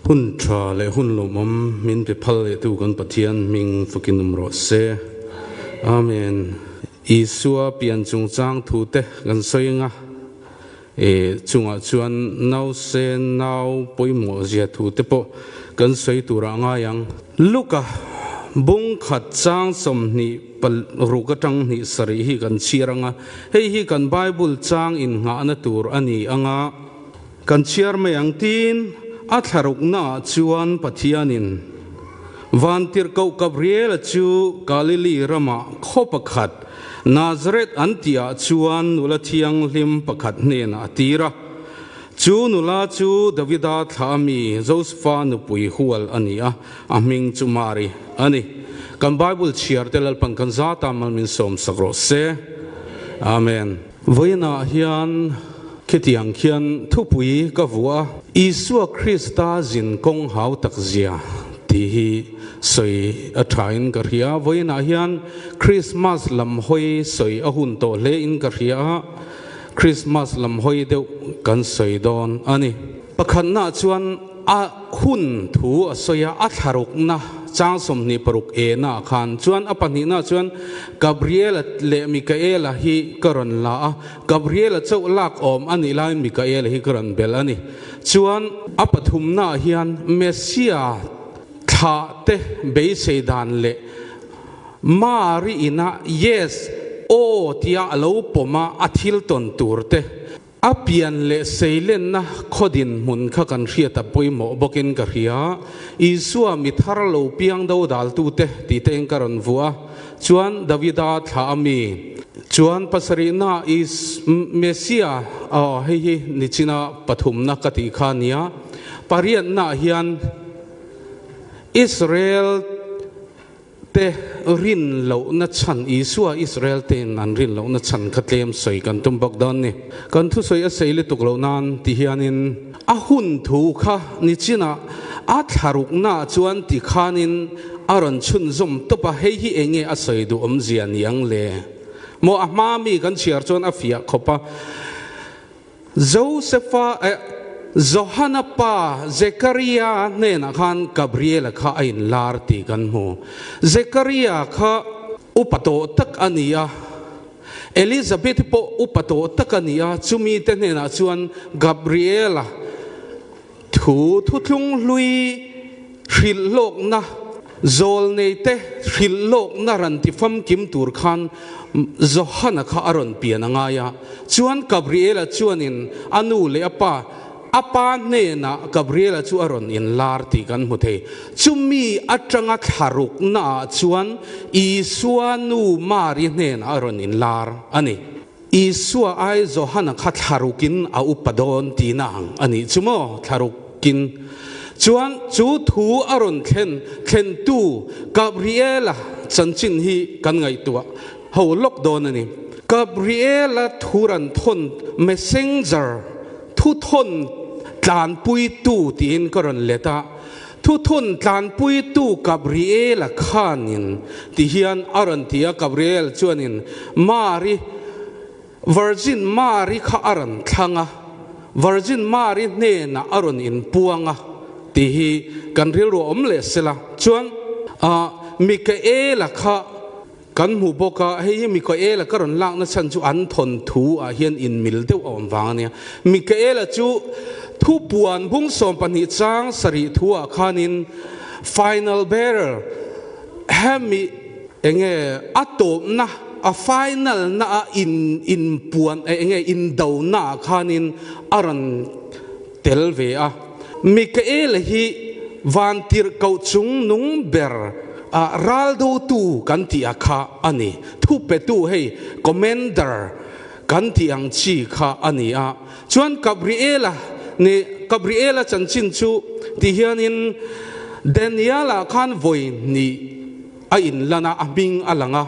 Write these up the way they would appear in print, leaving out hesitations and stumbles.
Hun tha leh hun lawmawm min pe phal lehtu kan Pathian hming fakin awm rawh se. Amen. Isua pian chungchang thu te kan sawi anga e chungah chuan nause nau pawimawh zia thu te pawh kan sawi turah ngai ang. Luka bung khat chang 20 ruk atang hnih sarih hi kan chhiar anga hei hi kan Bible chang innghahna tur a ni anga. Kan chhiar mai ang tiin a thlaruknaah chuan Pathianin Vantirhkoh Gabriela chu Galili ramah khaw pakhat Nazareth an tihah chuan nula thianghlim pakhat hnenah a tir a. Chu nula chu Davida thlah ami Josefa nupui hual a ni a, a hming chu Mari a ni. Kan Bible chhiar te Lalpan kan zata mal min sawmsak rawh se. Amen. Vawiinah hian khitiang khian thupui ka vuah a, Isua Krista zin kawng hau tak zia tih hi sawi a thain ka hria. Vawiinah hian Krismas lam hawi sawi a hun tawh hle in ka hria a, Krismas lam hawi deuh kan sawi dawn a ni. Pakhatnaah chuan a hun thu a sawi a, a thlarukna chang 26 ena khan chuan a pahnihnaah chuan Gabriela leh Mikaela hi ka rawn la a, Gabriela chauh lak awm a nih laiin Mikaela hi ka rawn bel a ni. Chuan a pathumnaah hian Messia thlah te beisei dan leh Mari ina Yes, Aw tia a lo pawm a, a thil tawn tur te. A pian leh seilenna khaw dinhmun kha kan hriat a pawimawh bawkin ka hria. Isua mi thar lo piang dodaltute tih te in ka rawn vuah a, chuan Davida thlah a mi. Chuan pasarihna Is Messia aw hei hi nichina pathumna ka tih kha a nia. Pariatnaah hian Israel Te rin lohna chhan, Isua Israel te'n an rin lohna chhan kha tlem sawi kan tum bawk dawn ni. Kan thusawi a sei lutuk loh nan ti hianin a hun thu kha nichinah a thlaruknaah chuan ti khanin a rawn chhunzawm tawp a, hei hi eng nge a sawi duh awmzia ni ang le? Maw a hma mi kan chhiar chuan a fiah khawp a. Josefa eh Johana pa Zekaria hnenah khan Gabriela kha a inlar tih kan hmu. Zekaria kha upa tawh tak a ni a, Elizabeth pawh upa tawh tak a ni a, chumi te hnenah chuan Gabriela Thu thuthlung hlui hrilhlawkna, zawlneite hrilhlawkna ran ti famkim tur khan Johana kha a rawn pian a ngai a. Chuan Gabriela chuanin a nu leh a pa, a pa hnenah Gabriela chu a rawn inlar tih kan hmu thei. Chumi atanga thlaruknaah chuan Isua nu Mari hnenah a rawn inlar a ni. Isua ai Johana kha thlarukin a upa dawn tihna ang a nih chu maw? Thlarukin. Chuan chu thu a rawn thlen thlentu Gabriela chanchin hi kan ngaihtuah ho lawk dawn a ni. Gabriela thu rawn thawn messenger, thu thawn tlanpuitu tiin ka rawn let a. Thu thawn tlanpuitu Gabriela khanin ti hian a rawn ti a, Gabriel chuanin Mari, Virgin Mari kha a rawn thlang a, Virgin Mari hnenah a rawn inpuang a tih hi kan rilru a awm leh sela. Chuan Mikaela kha kan hmu bawk a, hei hi Mikaela ka rawn lakna chhan chu an thawnthu ah hian inmil deuh a awm vang a nia. Mikaela chu thupuan bung 12 chang sarih thu ah khanin final bearer hemi enge a tawpna a final na a in inpuan enge indona ah khanin a rawn tel ve a. Mikaela hi vantirhkoh chung nung ber a raldotu kan tih a kha a ni. Thupetu hei commander kan tih ang chi kha a ni a. Chuan Gabriela ni Gabriela chanchin chu ti hianin Daniel-ah khan vawi hnih a inlan a, a hming a lang a,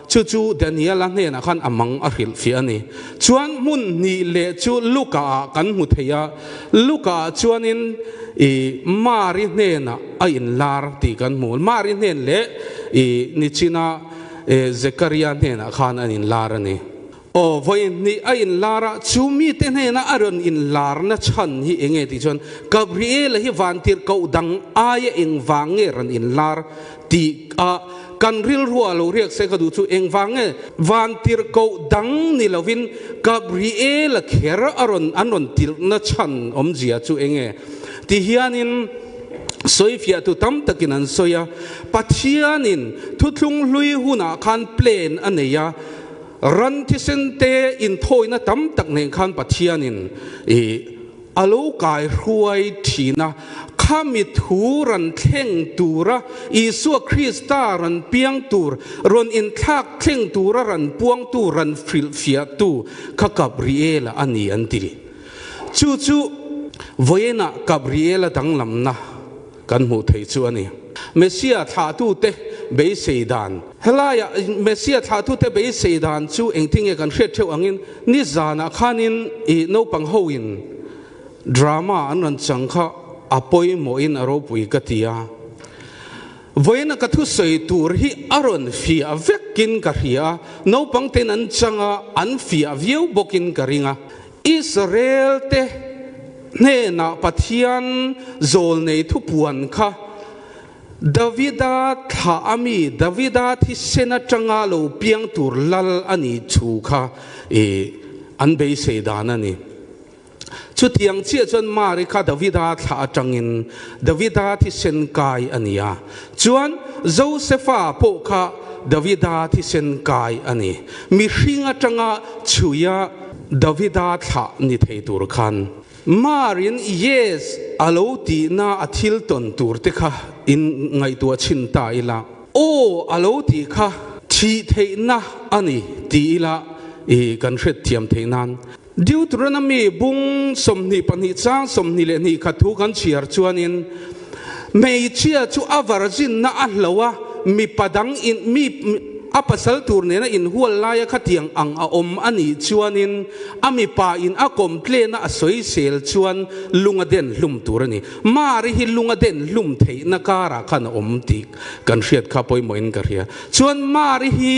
chu chu Daniel-a hnenah khan a mang a hrilh fiah a ni. Chuan hmun hnih leh chu Luka-ah kan hmu thei a, Luka-ah chuanin i Mari hnenah a inlar tih kan hmu. Mari hnen leh i nichina Zekaria hnenah khan an inlar a ni. Aw, vawi hnih a inlar a, chu mite hnena a rawn inlarna chhan hi eng nge tih chuan Gabriela hi vantirhkoh dang aia engvang nge rawn inlar tih a kan rilru ah lo riak se ka duh chu engvang nge vantirhkoh dang ni lovin Gabriela kher a rawn an rawn tirhna chhan awmzia chu eng nge ti hianin sawifiahtu tam takin an sawi a, Pathianin thuthlung hlui hunah khan plan a nei a, Ran thisen te inthawina tam tak nen khan Pathianin i a lo kai hruai thin a, khami thu ran thleng tura Isua Krista ran piang tur, rawn inthlak thleng tura ran puangtu, ran hrilhfiahtu kha Gabriela a ni an ti. Chu chu vawiinah Gabriela danglamna kan hmuh theih chu a ni. Messia thlahtute beisei dan. Helaiah Messia thlahtute beisei dan chu engtin nge kan hriat theuh angin nizanah khanin i naupang hoin drama an rawn chang kha a pawimawhin a ropui ka ti a. Vawiina ka thusawi tur hi a rawn fiah vekin ka hria a, naupang ten an chang a, an fiah viau bawkin ka ring a. Israel te hnenah Pathian zawlnei thupuan kha Davida thlah a mi, Davida thisen atanga lo piang tur lal a nih thu kha an beisei dan a ni. Chutiang chiah chuan Mari kha Davida thlah atangin Davida thisen kai a ni a, chuan Josefa pawh kha Davida thisen kai a ni. Mihring atanga chhuia Davida thlah ni thei tur khan Marin Yes a lo tihna a thil tawn tur te kha in ngaihtuah chhin ta ila, Aw a lo tih kha thih theihna a ni ti ila i kan hriatthiam theih nan. Deuteronomy bung 22 chang 22 khat thu kan chhiar chuanin hmeichhia chu a virgin-na a hlo a, mipa dang in mi a pasal tur nena inhual laia khatiang ang a awm a nih chuanin a mipa in a kawmtlena a sawisel chuan lung a den hlum tur a ni. Mari hi lung a den hlum theihna karah khan a awm tih kan hriat kha pawimawhin ka hria. Chuan Mari hi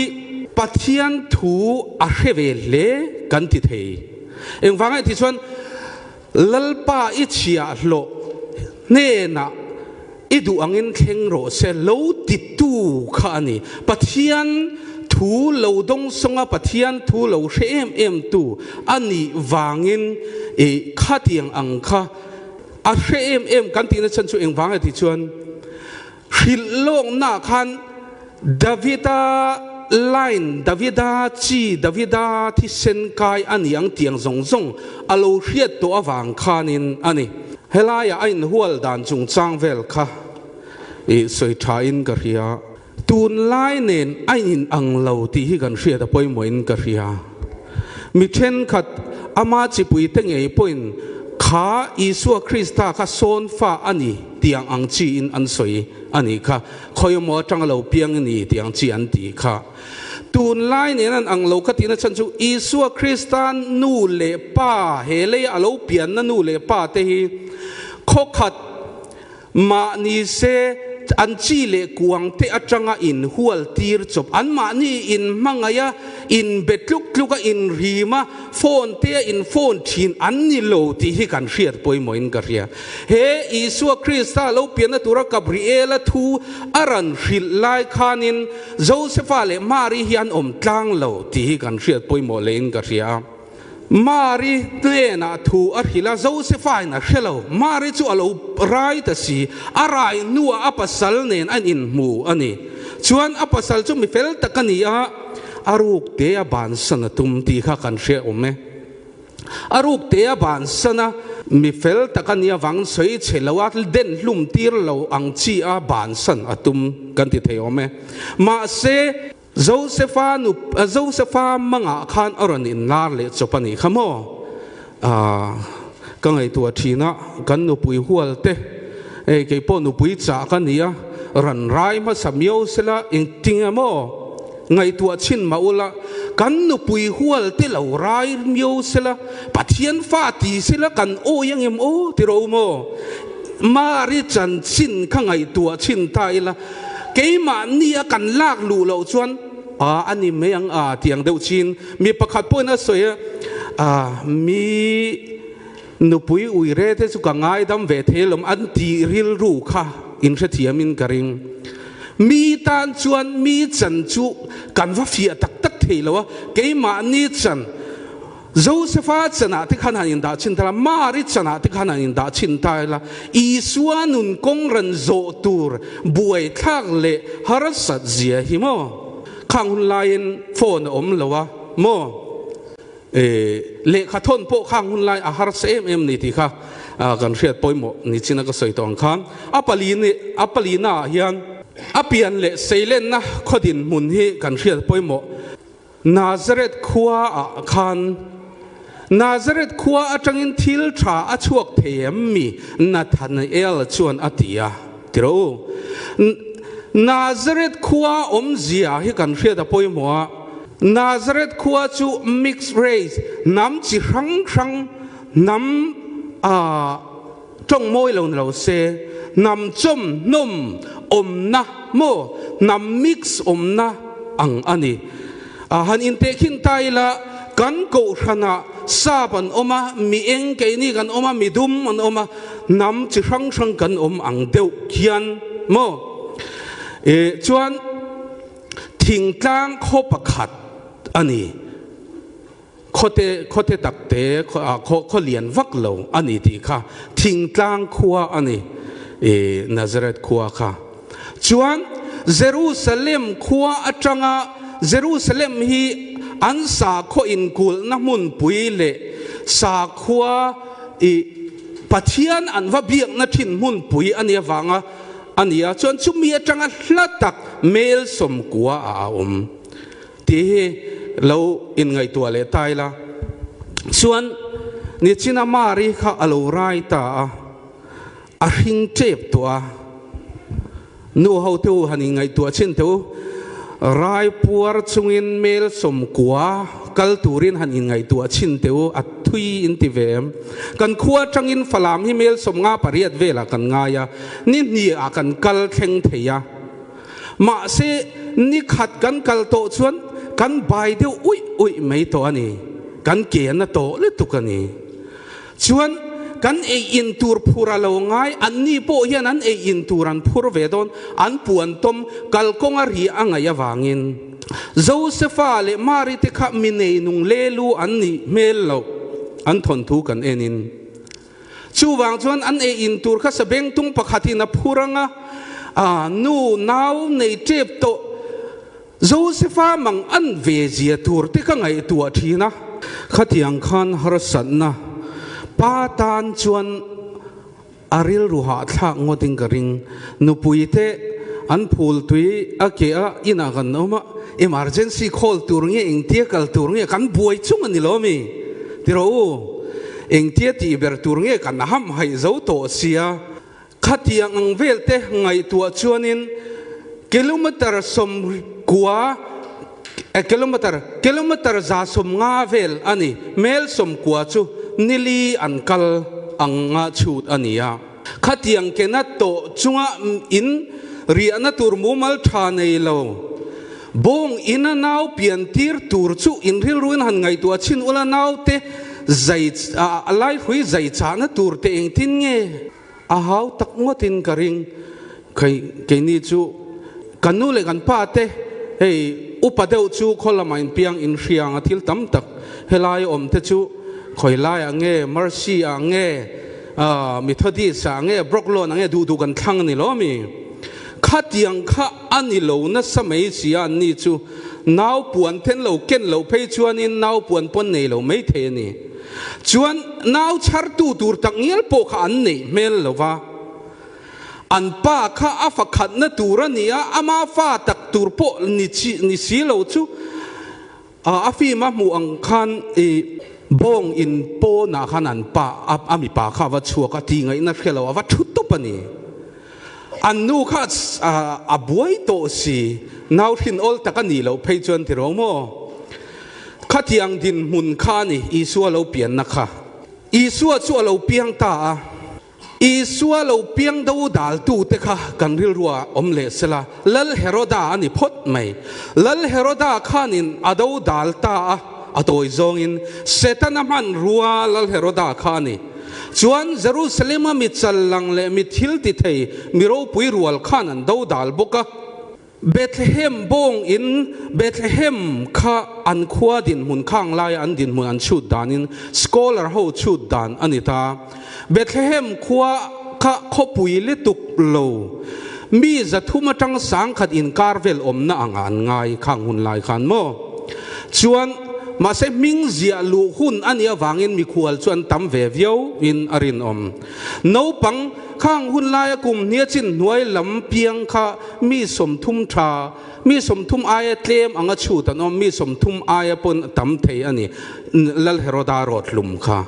Pathian thu a hre ve hle kan ti thei. Engvanga tih chuan Lalpa i chhiahhlawh hnenah i duh angin thleng rawh se lo titu kha a ni. Pathian thu lo dawngsawnga Pathian thu lo hre em em tu a nih vangin i khatiang ang kha a hre em em kan tihna chhan chu engvanga tih chuan Hrilh lawknaah khan Davida line, Davida chi, Davida thisen kai a ni ang tiang zawng zawng a lo hriat tawh avang khanin a ni. Helaiah a inhual dan chungchang vel kha i sawi thain ka hria. Tunlai nen a inang lo tih hi kan hriat a pawimawhin ka hria. Mi thenkhat ama chipuite ngei pawhin kha Isua Krista kha sawn fa a ni tiang ang chiin an sawi a nih kha, khawimaw atanga lo piang i ni tiang chi an tih kha. Tunlai nen an ang lo ka tihna chhan chu Isua Krista nu leh pa, he leia a lo pianna nu leh pa te hi khawkhat Mahni se an chi leh kuang te atanga in hual tir chawp, an mahni in hmangaih a, in be tluk tluk a, in rim a, phone te a in phone thin an ni lo tih hi kan hriat pawimawhin ka hria. He Isua Krista lo pianna tura Gabriela thu a rawn hrilh lai khanin Josefa leh Mari hi an awm tlang lo tih hi kan hriat pawimawh lehin ka hria. Mari hnenah thu a hrilh a, Josefa-in a hre lo. Mari chu a lo rai ta si. A rai hnuah a pasal nen an inhmu a ni. Chuan a pasal chu mi fel tak a ni a, a ruk te a bansan a tum tih kha kan hre awm e. A ruk te a bansan a, mi fel tak a nih avangin sawi chhe lo a, den hlum tir lo ang chi a bansan a tum kan ti thei awm e. Mahse, Josefa nu Josefa mangah khan a rawn inlar leh chawp a nih kha maw? Aah ka ngaihtuah thin a, kan nupui hual te, hei kei pawh nupui chah ka ni a, ran rai hmasa miau sela engtinge maw ngaihtuah chhin mah ula, kan nupui hual te lo rai miau sela, Pathian fa ti sela kan awi angem aw ti ro maw? Mari chanchin kha ngaihtuah chhin ta ila, Keimahni a kan lak luh loh chuan a a ni mai ang a tih ang deuh chin mi pakhat pawhin a sawi a, a mi nupui uire te chu ka ngaidam ve thei alawm an tih rilru kha inhrethiamin ka ring. Mi tan chuan mi chan chu kan va fiah tak tak thei lo a, keimahni chan Josefa chanah te khan han indah chhin ta la, Mari chanah te khan han indah chhin ta ila, Isua nun kawng ran zawh tur buaithlak leh harsat zia hi maw? Khang hun laiin phone a awm lo a maw? E, lehkha thawn pawh khang hun lai a harsa em em ni tih kha kan hriat pawimawh ni chin a ka sawi tawh ang khan. A pali a palina ah hian a pian leh seilenna khaw dinhmun hi kan hriat pawimawh. Nazareth khua ah khan Nazareth khua atangin thil tha a chhuak thei em mi? Nathanael chuan a ti a. Ti rawh u. Nazareth khua awmzia hi kan hriat a pawimawh a. Nazareth khua chu mixed race, hnam chi hrang hrang, hnam ah tawng mawi lo ni lo se, hnam chawm hnawm awmna maw, hnam mix awmna ang a ni. A han intehkhin ta ila, kan kohhranah sap an awm a, mi eng keini kan awm a, mi dum an awm a, hnam chi hrang hrang kan awm ang deuh khian maw. E chuan thingtlang khaw pakhat a ni. Khawte khawte takte khaw khaw lian vak lo a ni tih kha thingtlang khua a ni i Nazareth khua kha. Chuan Jerusalem khua atanga Jerusalem hi an sakhaw inkulhna hmunpui leh sakhua i Pathian an va biakna thin hmunpui a nih avanga a ni a, chuan chumi atanga hla tak mel sawmkua ah a awm. Tih hi lo inngaihtuah leh ta ila. Chuan nichina Mari kha a lo rai ta a, a hring tep tawh a. Nu ho te u han inngaihtuah chin teh u, rai puar chungin mel sawmkua kal turin han inngaihtuah chin teh u, a thui in ti ve em? Kan khua atangin Falam hi mel 58 velah kan ngai a, ni hnih ah kan kal thleng thei a. Mahse, ni khat kan kal tawh chuan kan bai deuh uih uih mai tawh a ni. Kan ke a na tawh lutuk a ni. Chuan, kan ei in tur phur a lo ngai, anni pawh hian an ei in tur an phur ve dawn, an puan tawm kalkawng a ri a ngaih avangin. Josefa leh Mari te kha mi neinung lelu an nih hmel loh, an thawnthu kan en in. Chuvang chuan an ei in tur kha sabengtung pakhatin a phur ang a, a nu nau nei tep tawh Josefa mang an ve zia tur te ka ngaihtuah thin a. Khatiang khan harsatna pa tan chuan a rilru hahthlak ngawtin ka ring. Nupui te an phul tui a ke a inah kan awm a, emergency call tur nge engtia kal tur nge kan buai chung a ni lo mi? Ti rawh u. Engtia tih ber tur nge kan ham haih zo tawh sia? Khatiang ang vel te ngaihtuah chuanin kilometer 90 kilometer kilometer 150 vel a ni. Mel 90 chu nili an kal anga chhut a ni a. Khatiang kena tawh chunga in riahna tur mumal tha nei lo. Bawng ina nau pian tir tur chu in rilruin han ngaihtuah chin ula naute zai a laihrui zai chahna tur te engtin nge a hau tak ngawtin ka ring. Kei keini chu kan nu leh kan pa te hei upa deuh chu khaw lamah in piang in hriang a thil tam tak helai awm te chu khawi laiah nge Mercy ah nge Methodist ah nge Brooklawn ah nge duh duh kan thlang a ni lo mi? Khatiang kha a ni lo nasa mai si a, anni chu nau puan then lo ken loh phei chuanin nau puan pawn nei lo mai thei a ni. Chuan nau chhartu tur tak ngial pawh kha an neih hmel lo va, an pa kha a fakhatna tur a ni a, ama fa tak tur pawh ni ni si lo chu a film a hmuh ang khan i bawng in pawnah khan an pa a mipa kha a va chhuak a, tih ngaihna hre lo a va thu tawp a ni. An nu kha a buai tawh si, nau hrin awl tak a nih loh phei chuan ti rawh maw? Khatiang dinhmun kha a ni Isua lo pianna kha. Isua chu a lo piang ta a. Isua lo piang do daltu te kha kan rilrua awm leh sela, Lal Heroda a ni phawt mai. Lal Heroda khanin a do dal ta a, a tawi zawngin Setana hmanrua Lal Heroda kha a ni. Chuan Jerusalem-a mi chal lang leh mi thil ti thei mi ropui rual khan an do dal bawk a. Bethlehem bawng in Bethlehem kha an khua dinhmun khang laia an dinhmun an chhut danin scholar ho chhut dan a ni ta. Bethlehem khua kha khawpui lutuk lo mi 300 atang 1000 inkar vel awmna anga an ngai khang hun lai khan maw? Chuan mahse hming ziah luh hun a nih avangin mikhual chu an tam ve viau in a rinawm. Naupang khang hun laia kum hnia chin hnuai lam piang kha mi 30 tha, mi 30 aia tlem anga chhut an awm, mi 30 aia pawn a tam thei a ni, Lal Heroda rawt hlum kha.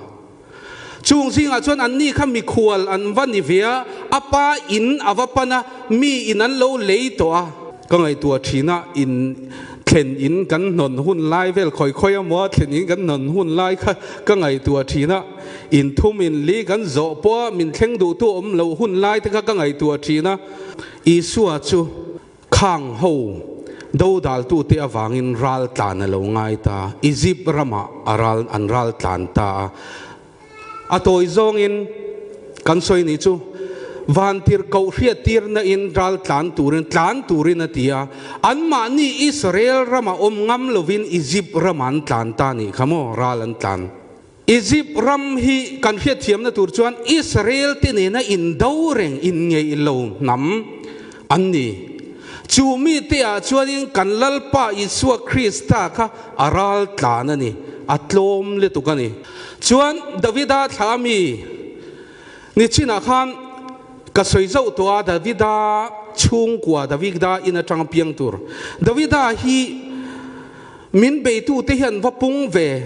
Chung zingah chuan anni kha mikhual an va ni ve a, a pa in a va pan a, mi in an lo lei tawh a. Ka ngaihtuah thin a, in thlen in kan hnawn hun lai vel khawi khawi a maw, thlen in kan hnawn hun lai kha ka ngaihtuah thin a. In thum in li kan zawh pawh a min thleng duhtu awm loh hun lai te kha ka ngaihtuah thin a. Isua chu khang ho dodaltute avangin ral tlan a lo ngai ta, Egypt ramah a ral an ral tlan ta a. A tawi zawngin kan sawi ni chu vantir koh hriattirna in ral tlan turin tlan turin a ti a, anmahni Israel ramah awm ngam lovin Egypt ramah an tlan ta nih kha maw ral an tlan. Egypt ram hi kan hriatthiamna tur chuan Israel te nena indo reng inngeih lo hnam an ni. Chu mite ah chuanin kan Lalpa Isua Krista kha a ral tlan a ni, a tlawm lutuk a ni. Chuan Davida thla mi ni chinah khan ka sawi zauh tawh a, Davida chhungkua Davida in atang piang tur. Davida hi Min beitute hian va pung ve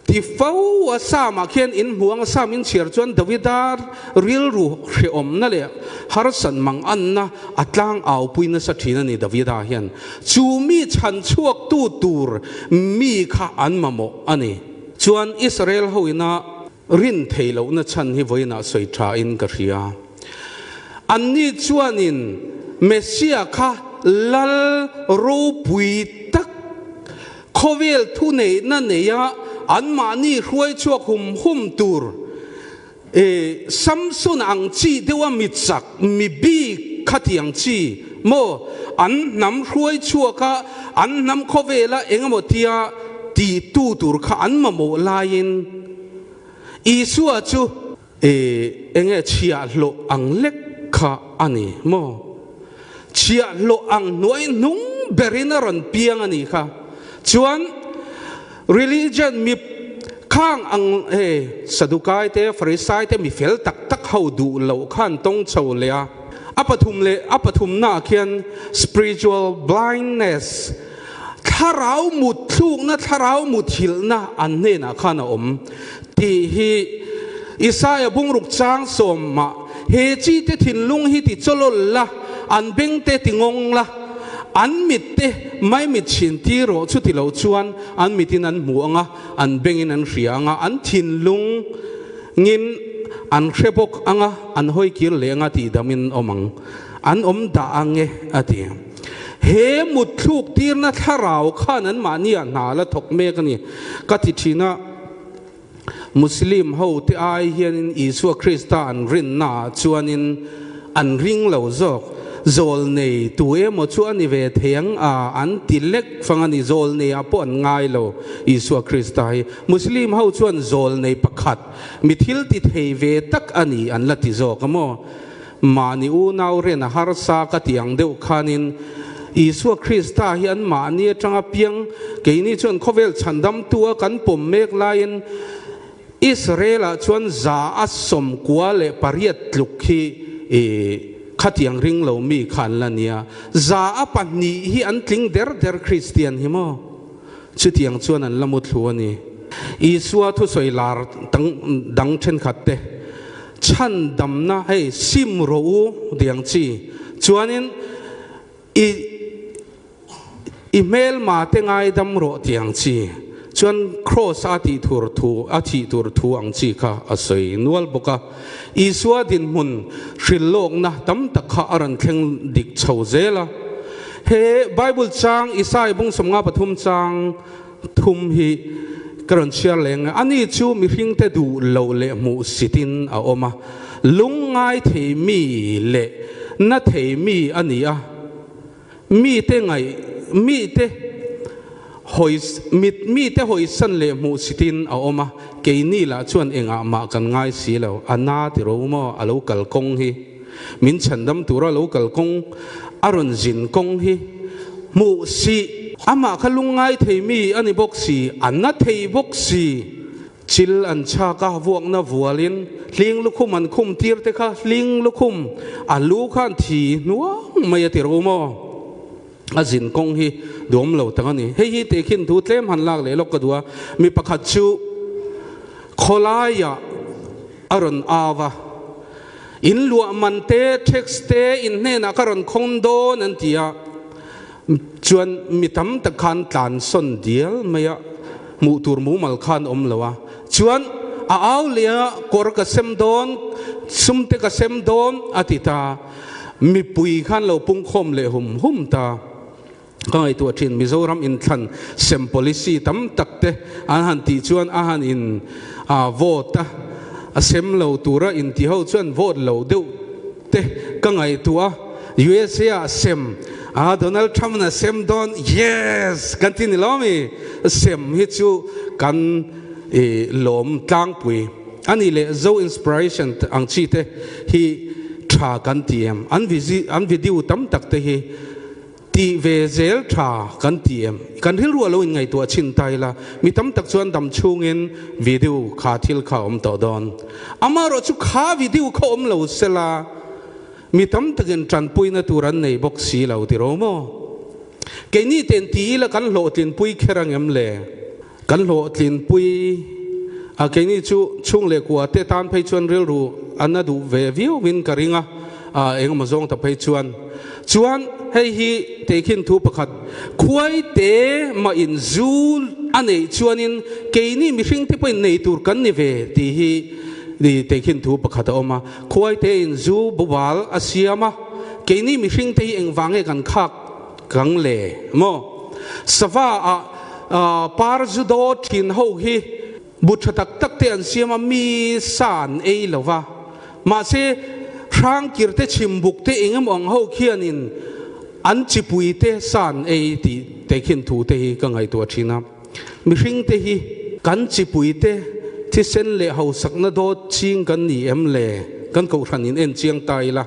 ti fo a, Psalm-ah khian in hmu ang a, Psalm in chhiar chuan Davida rilru hrehawmna leh harsan mang anna a tlang aupui nasa thin a ni Davida hian. Chu mi chhan chhuaktu tur mi kha an mamawh a ni. Chuan Israel ho ina rin thei lohna chhan hi vawiinah sawi tha in ka hria. Anni chuanin Messia kha lal ropui tak, khawvel thuneihna neia anmahni hruai chhuak hum hum tur, e Samson ang chi deuha mi chak, mi bik khatiang chi maw an hnam hruai chhuaka an hnam khawvela engemaw tia tihtu tur kha an mamawh laiin Isua chu E, enge chhiahhlawh ang lek kha a ni maw? Chhiahhlawh ang hnuai hnung berin a rawn piang a nih kha. Chuan religion mi khang ang he Sadukai te, Farisai te mi fel tak tak ho duh loh khan tawng chho leh a. A pathum leh a pathumnaah khian spiritual blindness, thlarau mutthlukna, thlarau muthilhna an hnenah khan a awm. Tih hi Isaia bungruk chang sawmah he chi te thinlung hi ti chawlawl la, an beng te ti ngawng la, an mit te maimit chhin ti rawh chu ti lo chuan an mitin an hmu ang a, an bengin an hria ang a, an thinlung ngin an hre bawk ang a, an hawi kir leh ang a tih damin awm ang, an awm dah ang e a ti. He mutthluk tirna thlarau khan anmahni ah hna la thawk mek a ni ka ti thin a. Muslim ho te ai hianin Isua Krista an rinna ah chuanin an ring lo zawk. Zawlnei tu emaw chu a ni ve thei ang a, an ti lek fang a ni. Zawlnei ah pawh an ngai lo Isua Krista hi. Muslim ho chuan zawlnei pakhat mi thil ti thei ve tak a ni an la ti zawk a maw? Mahni unau ren a harsa ka ti ang deuh khanin Isua Krista hi an mahni atanga piang keini chuan khawvel chhandamtu a kan pawm mek laiin Israel-ah chuan 98 tluk hi khatiang ring lo mi kha an la nia. 2% hi an tling der der Kristian hi maw? Chutiang chuan an la mu thlu a ni. Isua thusawi lar dang thenkhat te Chhan damna hei sim rawh u tiang chi chuanin i i hmelma te ngaidam rawh tiang chi. Chuan Kraws a tih tur thu, a thih tur thu ang chi kha a sawi nual bawk a. Isua dinhmun hrilhlawkna tam tak kha a rawn thleng dik chho zel a. He Bible chang Isai bung 53 chang thum hi ka rawn chhiar leng a. Ani chu mihringte duh loh leh hmuh sitin a awm a, lungngai thei mi leh na thei mi a ni a. Mite ngaih, mite hawi, mit, mite hawisan leh hmuhsitin a awm a, keini lah chuan engah mah kan ngai si lo. A na ti ro maw a lo kal kawng hi? Min chhandam tura lo kal kawng, a rawn zin kawng hi hmuh si. Amah kha lungngai thei mi a ni bawk si, a na thei bawk si. Chil an chhak a, vuakna vualin hling lukhum an khum tir te kha hling lukhum a lu khan thi hnuang mai a ti ro maw? A zin kawng hi duam lo tak a ni. Hei hi tehkhin thu tlem han lak leh lawk ka duh a, mi pakhat chu khawlaiah a rawn au a, in luah man te, tax te in hnenah ka rawn khawng dawn an ti a, Chuan mi tam tak khan tlansawn dial mai a, hmuh tur mumal khan awm lo a. Chuan a au leh a, kawr ka sem dawn, sum te ka sem dawn a ti ta. Mipui khan lo pungkhawm leh hum hum ta. Ka ngaihtuah thin, Mizoram inthlan sem policy tam tak te an han tih chuan a han in vote a, a sem lo tura inti ho chuan vote lo deuh te ka ngaihtuah a, USA ah sem a Donald Trump in a sem dawn yes kan ti ni lo mi sem hi chu kan i lawm tlangpui ani leh Zo Inspiration ang chi te hi tha kan ti em an an video tam tak te hi Tih ve zel tha kan ti em? Kan rilru a lo inngaihtuah chhin ta ila, mi tam tak chuan dam chhungin video kha thil kha a awm tawh dawn. Amaherawh chu kha video kha awm lo sela, mi tam takin tanpuina tur an nei bawk si lo ti ro maw? Keini ten ti ila kan hlawhtlinpui kher angem le? Kan hlawhtlinpui a, keini chu chhung leh kua te tan phei chuan rilru a na duh ve viauin ka ring a, engemaw zawng ta phei chuan. Chuan hei hi tehkhin thu pakhat, khuai te mah in zu a neih chuanin keini mihring te pawhin nei tur kan ni ve tih hi tehkhin thu pakhat a awm a. Khuai te in zu bubal a siam a, keini mihring te hi engvang nge kan khak Kang le maw? Sava ah par zu daw thin ho hi bu tha tak tak te an siam a, mi sa an ei lo va. Mahse, hrangkir te chhimbuk te eng emaw ang ho khianin an chipui te sa an ei tih te khin thu te hi ka ngaihtuah thin a. Mihring te hi kan chipui te thisen leh hausakna dawt ching kan ni em le? Kan kohhran in en chiang ta ila.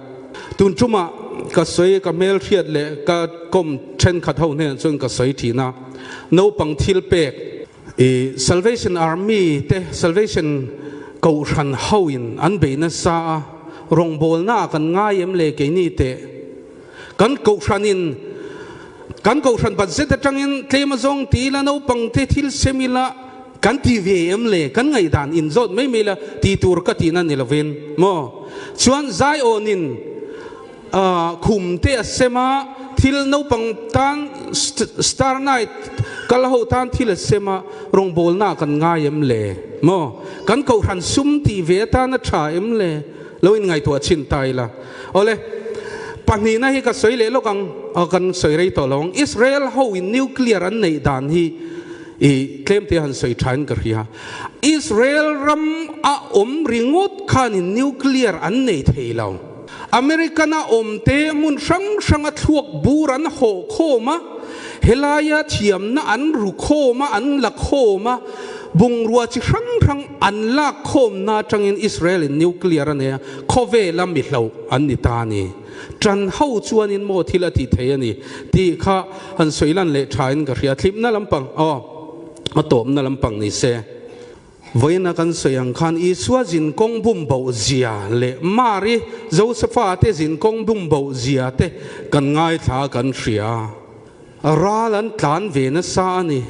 Tun tumah ka sawi ka hmelhriat leh ka kawm thenkhat ho hnenah chuan ka sawi thin a, naupang thil pek i Salvation Army te Salvation kohhran ho in an bei nasa a, rawngbawlna ah kan ngai em le keini teh kan kohhran in kan kohhran budget atangin tlem azawng ti ila naupang te thil sem ila Kan ti ve em le? Kan ngaihdan in zawt mai mai la ti tur ka tihna ni lovin maw? Chuan Zion-in khum te a sem a, thil naupang tan Star Night kal ho tan thil a sem a, rawngbawlna kan ngai em le? Maw? Kan kohhran sum tih ve atan a tha em le? Lo in ngaihtuah chhin ta ila. Awle, pahnihna hi ka sawi leh lawk ang, kan sawi rei tawh lo ang. Israel ho in nuclear an neih dan hi I tlemte han sawi thain ka hria. Israel ram a awm ringawt khanin nuclear an nei thei lo. American a awm te hmun hrang hranga thluak bur an hawh khawm a, helaia thiamna an ru khawm a, an la khawm a, bungrua chi hrang hrang an lak khawmna atangin Israel in nuclear a nei a, khawvela mi hloh an ni ta a ni. Ṭan ho chuanin maw thil a ti thei a ni tih kha han sawi lan leh ṭhain ka hria. Thlipna lampang, aw, a tawpna lampang ni se. Vawiina kan sawi ang khan Isua zin kawng bum boh zia leh Mari, Josefa te zin kawng bum boh zia te kan ngaithla kan hria. Ral an tlan ve nasa a ni.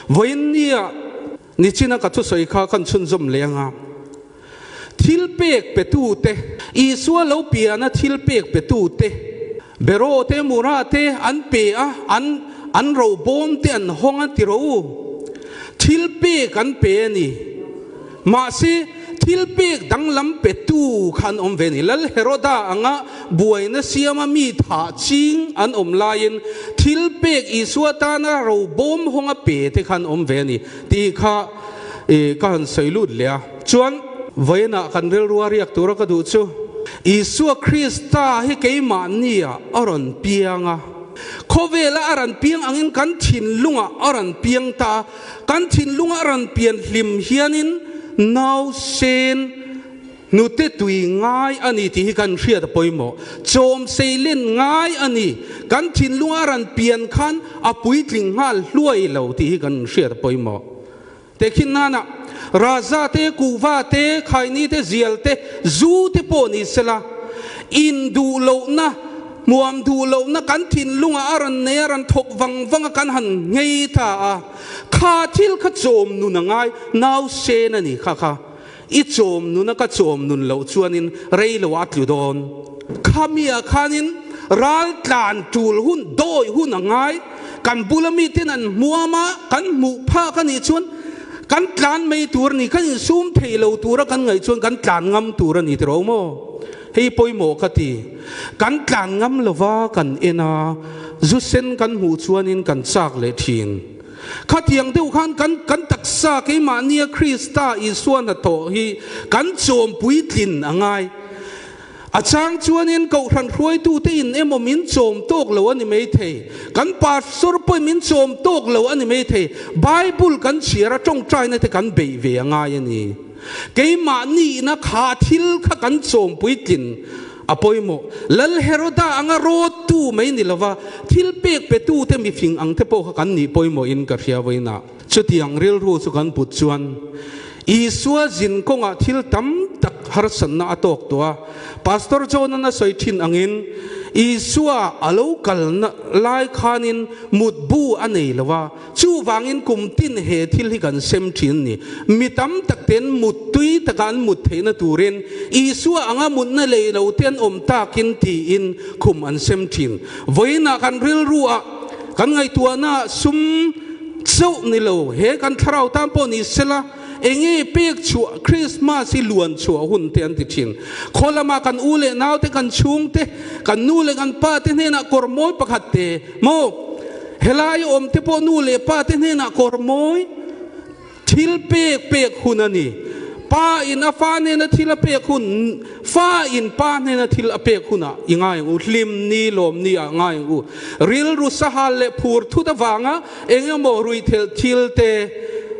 Vawiin nia nichina ka thusawi kha kan chhunzawm leng a. Thil pek petute, Isua lo piana thil pek petute, Beraw te, Mura te an pe a, an an robawm te an hawng a ti ro. Thil pek an pe a ni. Mahse, thil pek danglam petu kha an awm ve a ni. Lal Heroda anga buaina siama mi thah ching an awm laiin thil pek Isua tana ro bawm hawnga pe te kha an awm ve a ni tih kha ka han sawi lut leh a. Chuan, vawiinah kan rilrua riak tura ka duh chu, Isua Krista hi keimahniah a rawn piang a. Khawvela a rawn piang angin kan thinlungah a rawn piang ta a. Kan thinlunga a rawn pian hlim hianin nausen hnute tui ngai a ni tih hi kan hriat a pawimawh. Chawm seilen ngai a ni. Kan thinlunga a rawn pian khan a puitling nghal hluai lo tih hi kan hriat a pawimawh. Tehkhin nana Raza te, Kuhva te, Khaini te, Zial te, Zu te pawh ni sela, in duh lohna, hmuam duh lohna kan thinlungah a rawn nei a, rawn thawk vang vang a, kan han nghei ta a. Kha thil kha chawm nun a ngai, nausen a ni kha kha. I chawm nun a ka chawm nun loh chuanin rei lo a tlu dawn. Khamiah khanin ral tlan tul hun, dawi hun a ngai. Kan bula miten an hmuam a, kan hmuh phak a nih chuan kan tlan mai tur a ni, kan insum thei lo tura kan ngaih chuan kan tlan ngam tur a ni tiraw maw? Hei pawimawh ka ti. Kan tlan ngam lova kan en a, zu sen kan hmuh chuanin kan chak leh thin. Khatiang deuh khan kan kan taksa keimahnia Krista Isua hnathawh hi kan chawm puitlin a ngai. A chang chuanin Kohhran hruaitute in emaw min chawm tawk lo a ni mai thei. Kan pastor pawhin min chawm tawk lo a ni mai thei. Bible kan chhiar a tawngtaina te kan beih ve a ngai a ni. Keimahniina kha thil kha kan chawm puitlin a pawimawh. Lal Heroda anga rawttu mai ni lova thil pek petute mifing ang te pawh kha kan nih pawimawhin ka hria vawiinah. Chutiang rilru chu kan put chuan Isua zin kawngah thil tam tak harsatna a tawk tawh a. Pastor John-an a sawi thin angin Isua a lo kalna lai khanin mutbu a nei lo a. Chuvangin kum tin he thil hi kan sem thin ni. Mi tam tak ten mut tui taka an mut theihna turin Isua anga mutna lei lo te an awm takin tiin khum an sem thin. Vawiinah kan rilruah kan ngaihtuahna sum chauh ni lo, he kan thlarau tan pawh ni sela enge pek chhuah Christmas hi luan chhuah hun te an ti thin. Khaw lamah kan u leh nau te, kan chhung te, kan nu leh kan pa te hnenah kawr mawi pakhat te maw? Helai awm te pawh nu leh pa te hnenah kawr mawi thil pek pek hun a ni. Pa in a fa hnena thil a pek hun, fa in pa hnena thil a pek hunah i ngai ang u, hlim ni lawm ni ah ngai ang u. Rilru sahal leh phur thut avanga eng emaw ruihtheih thil te,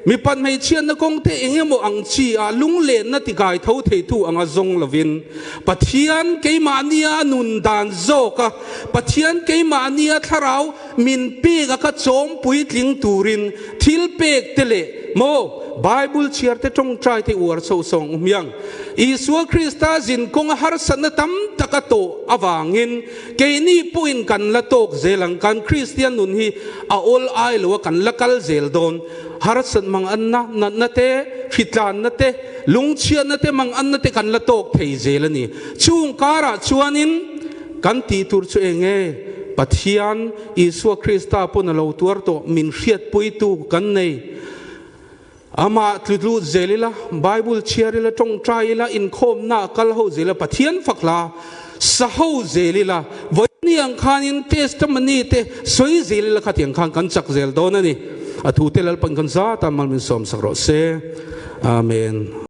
mipat hmeichhiatna kawng te eng emaw ang chi ah lunglenna ti kai tho theitu anga zawng lovin Pathian keimahnia a nun dan zawk a, Pathian keimahnia thlarau min pek a ka chawm puitling turin thil pek te leh maw Bible chhiar te tawngtai te uar chho sawng u hmiang. Isua Krista zin kawnga harsatna tam tak a tawh avangin keini pawhin kan la tawk zel ang. Kan Kristian nun hi a awl ai lo a, kan la kal zel dawn. Harsat mang anna, natna te, hritlanna te, lungchhiatna te, mang anna te kan la tawk thei zel a ni. Chung karah chuanin Kan tih tur chu eng nge? Pathian, Isua Krista pawn a lo tuar tawh, min hriatpuitu kan nei. Amah tlutlut zel ila, Bible chhiar ila, tawngtai ila, inkhawmna a kal ho zel ila, Pathian fak hla sa ho zel ila, vawiin ang khanin testimony te sawi zel ila khatiang khan kan chak zel dawn a ni. A thute Lalpan kan zat a, mal min sawmsak rawh se. Amen.